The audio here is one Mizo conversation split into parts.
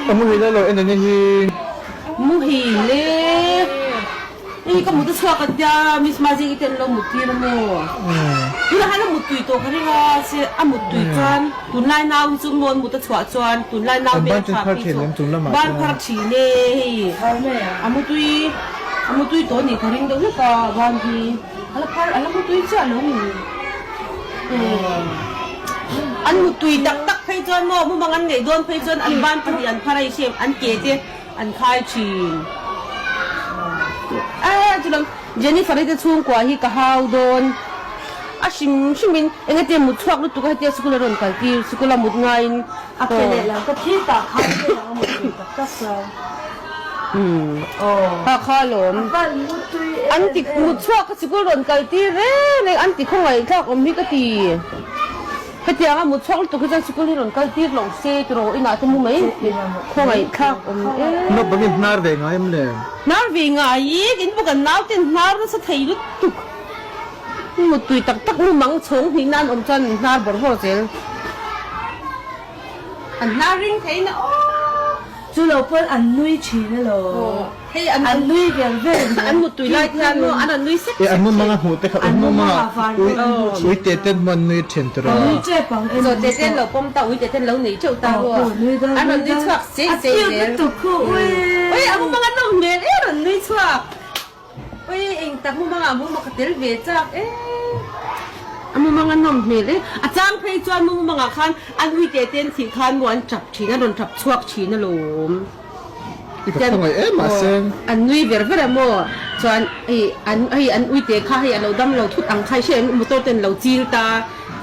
A muhil a lo en ania hi. Muhil e. Hei ka mut a chhuak an tia Miss Mazing i te an lo mut tir a maw? Tunah hian a mut tui tawh ka ring a, se a mut tui chuan tunlai nau hi chu mawn mut a chhuah chuan tunlai nau hmel tha phei chu ban phar thin e hei a mu tui a mu tui tawh a nih ka ring deuh hlek a ban hi a la phar a la mu tui chiah lo ni an mut tui tak tak phei chuan maw mumang an ngaih dawn phei chuan an ban pahnih an phar a i hriat an ke te An khai thin. A chulam Jennifer-i te chhungkua hi ka hau dawn. A hrim hrimin engati mut chhuak lutuk a hetia sikul a rawn kal tir, sikul a mut ngaiin A ke leh lam ka thi tak kha a ke lang a mut tui tak tak chuan. Umm ha kha alawm. An ti mut chhuak ka sikul rawn kal tir reng reng an ti khawngaih thlak awm hi ka ti. Hetianga mut chhuak lutuk hi chuan sikul hi rawn kal tir lo se tiraw inah te mu mai khawngaih thlak awm e. Naupang in hnar ve ngai em le? Hnar ve ngai i in bawk an nau ten hnar nasa thei lutuk. Mut tui tak tak mu mang chhawng hnih nan awm chuan hnar bawrh bawrh zel. An hnar ring thei na aw. Chu lo pawn an nui thin elaw? Hei an An nui vel vel emaw? An mut tui lai hian maw an rawn nui sek E sek an thin. mumanga hmuh te kha An an mumanga mumanga van ui pawh an hmu thin. ui te ten hmuh an nui thin tiraw? An nui tep ang en Zawh te an ten lo tawh. pawm ta ui te ten lo nei teuh ta Aw rua. pawh nui dal An nui rawn nui dal. chhuak sei A sei cute zel. lutuk khu ui. Ui a mumanga nawm hmel e rawn nui chhuak. Ui eng tak mumanga muma ka tel ve chak e. A mumanga nawm hmel e. A chang phei chuan mumanga khan an ui te ten thih khan maw an tap thin an rawn tap chhuak thin alawm. I ka khawngaih em mahse. An nui ver ver a maw? Chuan hei an hei an uite kha hei a lo dam lo thut ang kha i hria em motor ten lo chil ta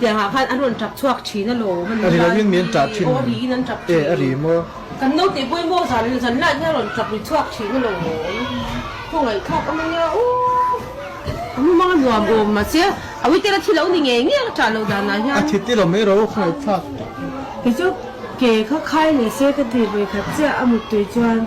tiang ah khan an rawn tap chhuak thin alawm an A ri lo in mi an tah thin aw a ri in an tap e thin a ri maw? Kan naute pawh hi maw zan zan lai hian a rawn tap ri chhuak thin alawm khawngaih thlak awm ania aw a mumang a nuam awm mahse a uite la thi lo ni ngei ngei a tah loh dan ah hian. A thi ti lo mai ro khawngaih thlak. Kei chu Ke kha khai leh se ka ti vawi khat chiah a muttui chuan.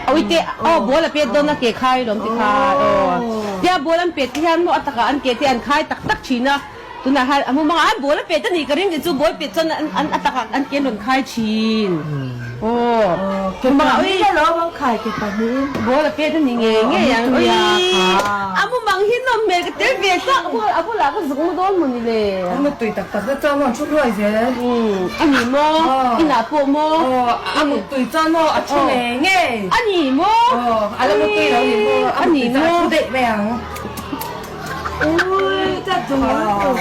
Awite aw ball a pet dawn a ke khai lawm ti kha aw tia ball an pet te hian maw a takah an ke te an khai tak tak thin a tunah hian a mumangah an ball a pet a nih ka ring tih chu ball pet chuan an a takah an ke an rawn khai thin aw Ke pahnih a lawm an khai ke pahnihin. Ball a pet a ni ngei ngei ang ui a mumang hi nawm hmel ka tel ve hlak a bulah ka zuk mu dawn maw ni le. A muttui tak tak te chuan maw an thu hluai zel. A ni maw? Inah pawh maw? Aw a muttui chuan maw a thu ngei ngei. A ni maw? Aw a la muttui lo ni maw? A muttui chuan a thu daih mai ang. Ui ka duh lutuk.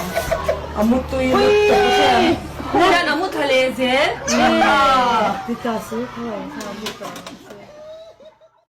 A muttui lutuk a hria ang. Hian a mu tha leh zel.